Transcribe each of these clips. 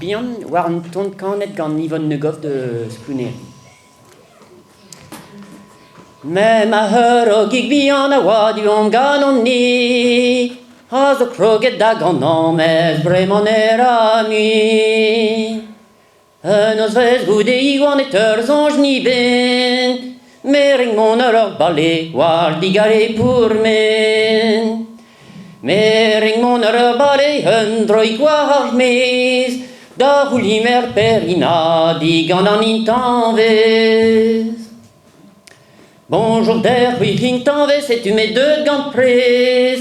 Bihan war an ton kanet gant Yvonne Le Goff deus Plounevez. Me ma heurogig bihan a oa du-hont ganeomp-ni a zo kroget da ganañ mes bremañ ne ra mui. Un nozvezh goude Iwan e teu soñj ni-ben me 'renk mont ur ur bale war digare pourmen. Me 'renk mont ur ur bale un droig war ar maez da c'houlimer Perina digant an intañvez. Bonjour dec'h, c'hwi intañvez, setu me deuet gant prez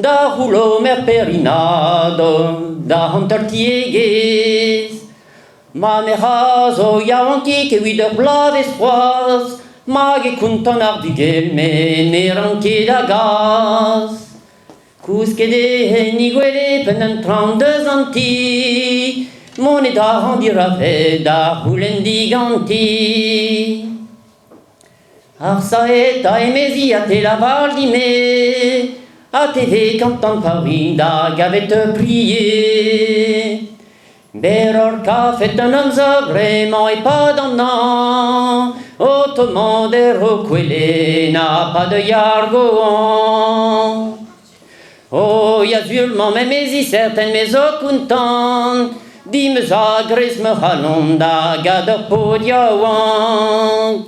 da c'houlomer Perina da hanter tiegezh. Ma me ra zo yaouankik evit ur bloavezh c'hoazh, mag e kontan ar bugel me ne ran ket a gas. Kousket eo en he gwele penn an traoñ deus an ti, monet a ran diravet da c'houlenn diganti. Arsa eta emezi ha te lavar din-me, ha te vez kontant pa rin da gavet pried. Berr kafet an amzer bremañ e-pad an hañv, o tommañ ho kwele na pa deuy ar goañv. O ya sur mamm emezi serten me zo kontant, dimeus a-greiz ma c'halon da gad ur paotr yaouank.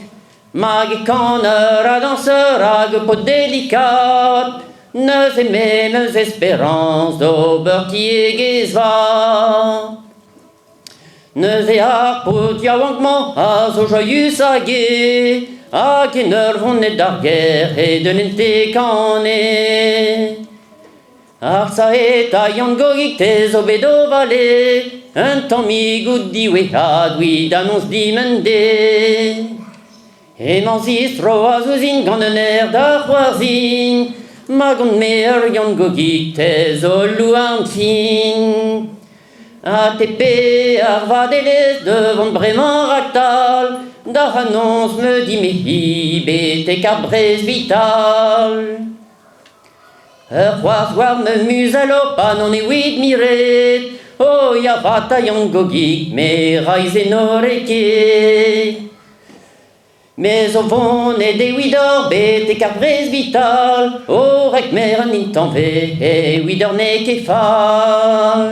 Mag e kaner ha dañser hag ur paotr delikat, neuze me 'm eus esperañs d'ober tiegezh vat. Neuze ar paotr yaouank-mañ a zo joaius hag eo, hag en ur vonet d'ar gêr e deuent e kane. Arsa eta Yann Gogig, te zo bet o vale, un tammig out diwezhat 'vit annoñs dimp un deiz. Emañ zistro ouzhin gant un aer da c'hoarzhin, ma gant-me ur Yann Gogig, te zo louarn fin. ATP ar vadelezh da vont bremañ raktal da annoñs ma dimeziñ betek ar presbital. Ur c'hoarzh war ma muzello pa n'on evit miret, o ya 'vat a Yann Gogig, me 'ray se n'ore ket. Me zo vonet ewidoc'h betek ar presbital, o rek-mer an intañvez ewidoc'h n'eo ket fall.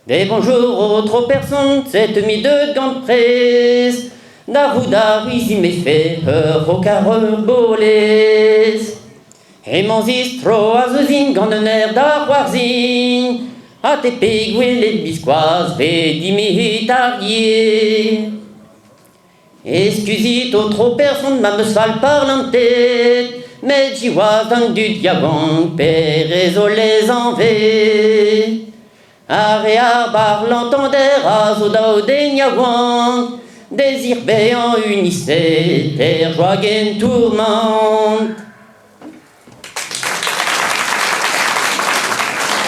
Debonjour aotrou person, setu me deuet gant prez, da rout ar me fe ur c'hok ar ur bolez. Hemañ zistro a zeuzin gant un aer da c'hoarzhin, ha te pe gwelet biskoazh ve dimezet ar yer. Eskuzit aotrou person ma 'm eus fall parlantet, met siwazh d'an dud yaouank pere zo lesanvet. Ar re a barlantander a zo daou den yaouank, dezir bezañ uniset er joa gen tourmant.